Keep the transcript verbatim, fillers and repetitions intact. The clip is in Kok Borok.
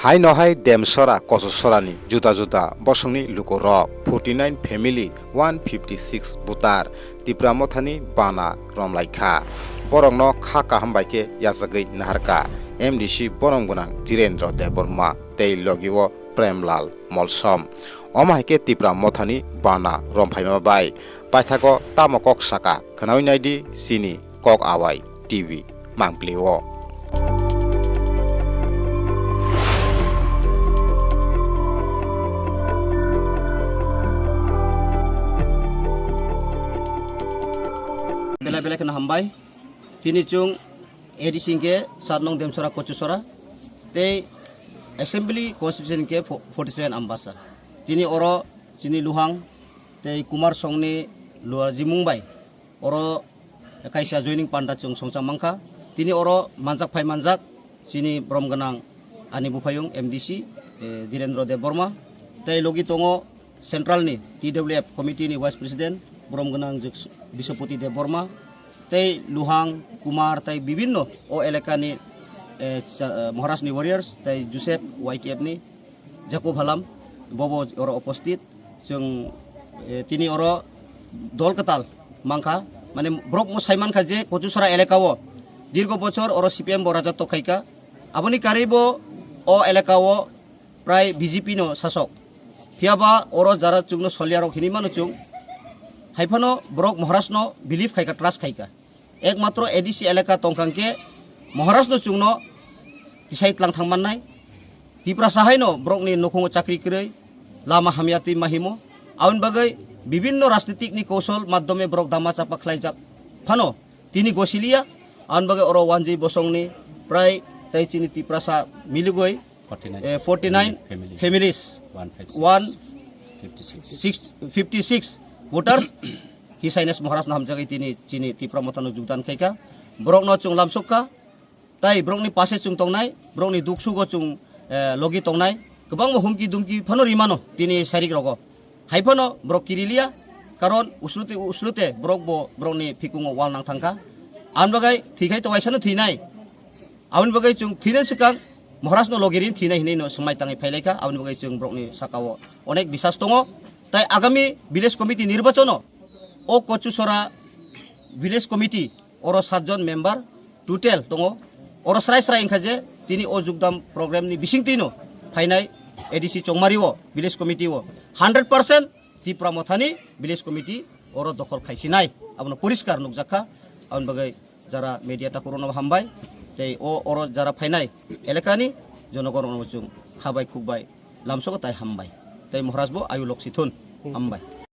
Haino hai Demsora, Kochusora ni juda juda bosong ni luku rok forty nine family, one fifty six voter Tipra Motha ni bana romlai kha. Borok no kha kaham bai khe yachagwi nahar kha M D C borom gwnang Dhirendra Debbarma tei logi o Premlal Molsom. Omo hai khe Tipra Motha ni bana romphaima bai paithago tamo kok saka khwnawi nai di chini Kok Awai T V mangpli o. Belai belai kheno hambai. Tini chwng A D C hinkhe sat nong Demsora Kochusora tei Assembly Constituency hinkhe fo-, forty seven Ambasa. Tini oro chini Luhang tei Kumar Songni luarjimung bai oro kaisa joining panda chwng songchang mankha. Tini oro manjak phai manjak chini borom gwnang ani buphayung M D C, eh, Dhirendra Debbarma. Tei logi tongo Central ni T W F committee ni Vice President borom gwnang Jik-, Biswapati Debbarma. Tei Luhang, Kumar, tei bibinno o elaka ni, eh, cha-, eh, Maharaj ni warriors, tei Joseph Y T F ni Jacob Halam, bobo oro opostит. Chwng, eh, tini oro dol kwtal mankha, mane borok mo sai mankha je Kochusora elaka o dirgo bochor oro C P M bo raja tokhaika, aboni karwi bo o elaka o prai B J P no sasok. Phiyaba oro jara chwngno solyarok hinwi mano chwng, haiphano borok Maharaj no believe khaika, trust khaika. Ekmatro A D C elaka tongkha hwnkhe Maharaj no chwngno tisai tlang thang mannai. Tiprasa haino borokni nukhungo chakri kwrwi, lama hamya twi mahimo. Aboni bagwi bibinno rajnitik ni kousol madhyome borok dama chapa khlaijak phano tini gosiliya. Aboni bagwi oro Wanjwi Bosongni prai tei chini Tiprasa miligwi forty nine, eh, forty nine families. Families. One five six. One fifty six. Six, fifty six voters. His Highness Maharaj no hamjagwi tini chini Tipra Mothano jogdan khaika. Borokno chwng lamsokka. Tai borokni pase chwng tongnai, borokni duk sugo chwng, eh, logi tongnai. Kwbangma humki dumki phano rimano tini sarik rogo. Hai phano borok kiriliya, karon uslute, uslute borok bo borokni phikungo wal nang thangkha. Aboni bagwi thwikhai to waisano thwinai. Aboni bagwi chwng thwinani swkang Maharaj no logi rin thwinai hinwi no swmai tangwi phailaikha. Aboni bagwi chwng borokni sakao onek bisas tongo. Tai agami village committee nirbachono o Kochusora village committee oro satjon member total tongo. Oro srai srai wngkha je tini o jogdam program ni bisingtwino phainai A D C Chongmari o village committee o hundred percent Tipra Mothani village committee oro dokhol khaisinai, abono poriskar nukjakha. Aboni bagwi jara media takhurokno hambai, tei o oro jara phainai elakani jonogono chwng khabai khukbai lamsogo tai hambai, tei Maharaj bo ayu loksi thun. Hambai.